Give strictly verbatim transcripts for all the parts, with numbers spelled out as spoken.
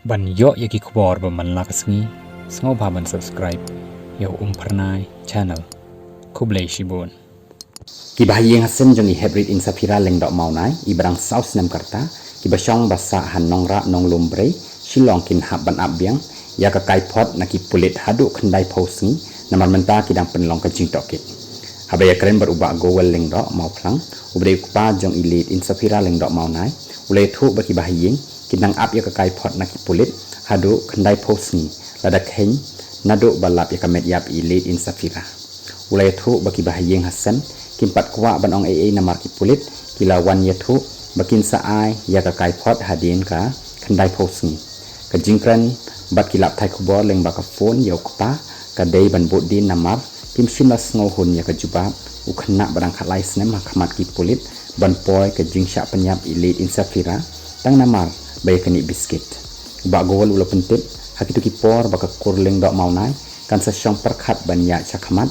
Ban ïoh ïa ki khubor ba man la ka sngi, sngewbha ban subscribe ïa u Umphyrnai channel. Khublei shibun. Ki bahaïing hasem jong i Heprit Insafira Lyngdoh Mawnai, i ba dang saw snem ka rta, ki ba shong ba sah ha Nongrah Nonglum Brei, Shillong kin hap ban ap biang ïa ka kaiphod na ki pulit haduh khyndai phew sngi, namar mynta ki dang pynlong ka jingtohkit. Haba ïakren bad u Bah Gowel Lyngdoh Mawphlang, u ba dei u kpa jong i Late Insafira Lyngdoh Mawnai, u la ïathuh ba ki bahaïing kin nang ap ïa ka kaiphod na ki pulit haduh khyndai phew sngi, lada kheiñ naduh ba lap ïa ka met ïap i Late Insafira. U la ïathuh ba ki bahaïing hasem kin pat kwah ban ong ei ei namar ki pulit ki la wan ïathuh ba kin sa ai ïa ka kaiphod hadien ka khyndai phew sngi. Ka jingkren bad ki lad pathai khubor lyngba ka phone ïa u kpa ka dei ban bud dien namar kim shym la sngewhun ïa ka jubab u khynnah ba dang khatlai snem ha khmat ki pulit ban poi ka jingshah pynïap i Late Insafira tang namar ba ïa kane biskit. U Bah Gowel u la pyntip ha kito ki por ba ka kur Lyngdoh Mawnai kan sa shong pyrkhat ban ïaid shakhmat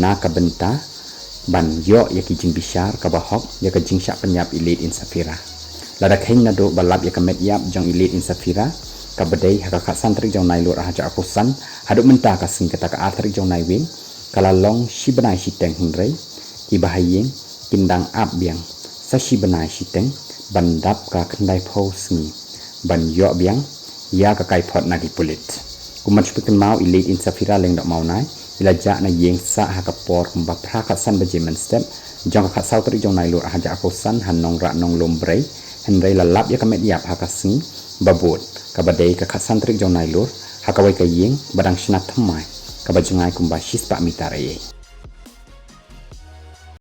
na ka bynta ban ïoh ïa ki jingbishar kaba hok ïa ka jingshah pynïap i Late Insafira. Lada kheiñ naduh ba lap ïa ka met ïap jong i Late Insafira, kaba dei ha ka khatsan tarik jong Nailur ar hajar arphew san, haduh mynta ka sngi kata ka ar tarik jong Naiwieng, ka la long shi bnai shiteng, hynrei ki bahaïing kin dang ap biang sa shi bnai shiteng ban dap ka khyndai phew sngi ban ïoh biang ïa ka kaiphod na ki pulit. Kumba shu pynkynmaw, i Late Insafira Lyngdoh Mawnai i la jah na ïing sah ha ka por kumba phra khatsan baje mynstep jong ka khatsaw tarik jong Nailur ar hajar arphew san ha Nongrah Nonglum Brei, hynrei la lap ïa ka met ïap ha ka sngi ba bud, kaba dei ka khatsan tarik jong Nailur, ha kawei ka ïing ba dang shna thymmai, kaba jngai kumba shispah mitar ei ei.